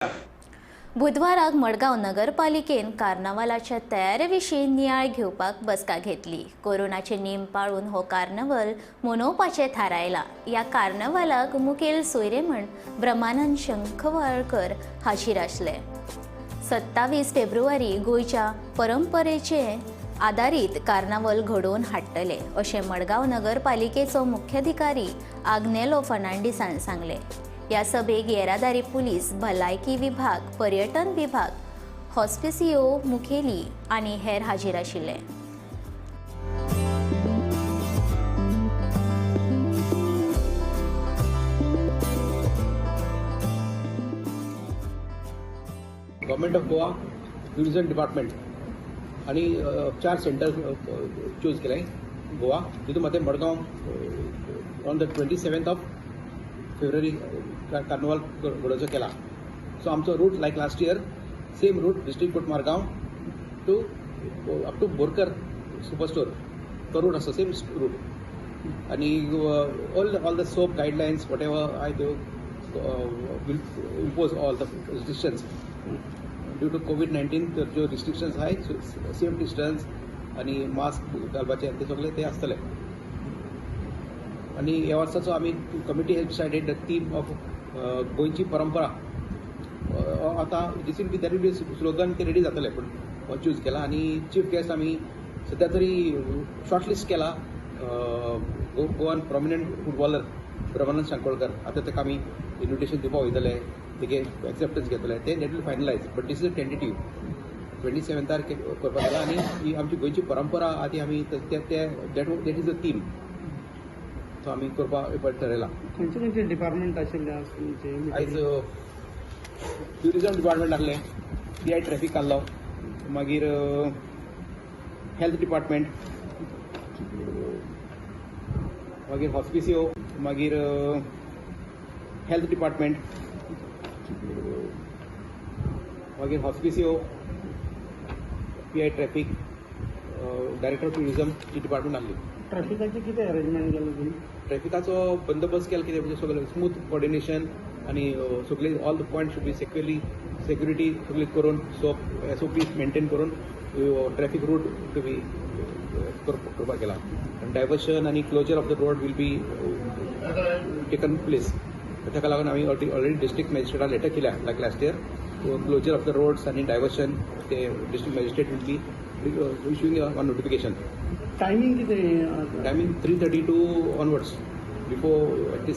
बुधवाराक मडगांव नगरपालिकेन कार्नावालाच्या तयारे विशीं नियाळ घेवपाक बसका घेतली. कोरोनाचे नेम पाळून हो कार्नवल मनोवपाचें थारायलां. ह्या कार्नवालाक मुखेल सोयरे म्हण ब्रह्मानंद शंखवाळकर हाजीर आसले. 27 फेब्रुवारी गोंयच्या परंपरेचे आदारीत कार्नावल घडोवन हाडटले अशें मडगांव नगरपालिकेचो मुख्याधिकारी आग्नेलो फर्नांडीसान सांगलें. ह्या सभेक येरादारी पुलीस, भलायकी विभाग, पर्यटन विभाग, हॉस्पिसियो मुखेली आनी हेर हाजीर आशिल्ले. Government of Goa tourism department आणि चार सेंटर चूज केले गोवा, तितून मदें Madgaon on the 27th of February carnival घडोवचो केला. सो आमचो route like last year, same route, District Court Margao to up to Borkar Super Store तो रूट आसा, सेम रूट. आनी all the SOP guidelines, whatever आहाय त्यो will impose all the restrictions due to COVID-19. तर ज्यो restrictions आहाय, safe distance आनी mask घालपाचे, ते सगळे ते आसतले. आनी ह्या वर्साचो आमी committee has decided the theme of गोंयची परंपरा. आतां this will be there will be slogan, ते रेडी जातले, पूण हो चूज केला. आनी चीफ गेस्ट आमी सद्या तरी शॉर्टलिस्ट केला, गोवन प्रोमिनंट फुटबॉलर ब्रह्मानंद शांकोळकर. आतां ताका आमी इन्विटेशन दिवपा वयतले, तेगे एक्सेप्टन्स घेतले, ते that will finalize, but this is a tentative. 27थार करपाक गेला. आनी ही आमची गोंयची परंपरा आहा ती आमी ते that is a theme, तो आमी करपाक ठरयला. खंयचे खंयचे डिपार्टमेंट आशिल्ले आज तुमचे? आयज ट्युरिजम डिपार्टमेंट आहलें, पी I traffic आहलो, मागीर हेल्थ डिपार्टमेंट, मागीर हॉस्पिसियो, मागीर हेल्थ डिपार्टमेंट, मागीर hospicio, PI traffic, director of tourism he department आहली. ट्रॅफिकाचे कितें अरेंजमेंट केलें तुमी? ट्रॅफिकाचो बंदोबस्त केला. कितें म्हणजे सगळें स्मूथ कॉर्डिनेशन आनी सगळे all the point should be securely, security सगळी करून, सोप एसओपी मेंटेन करून ट्रॅफिक रूट टू बी करपाक केला. डायवर्शन आनी closure of the road will be taken place. ताका लागून आमी ऑलरेडी डिस्ट्रिक्ट मॅजिस्ट्रेटाक लेटर केल्या, like last year closure of the roads आनी डायवर्शन ते district magistrate will be issuing one notification. Timing कितें? Timing 3:32 onwards, before at least.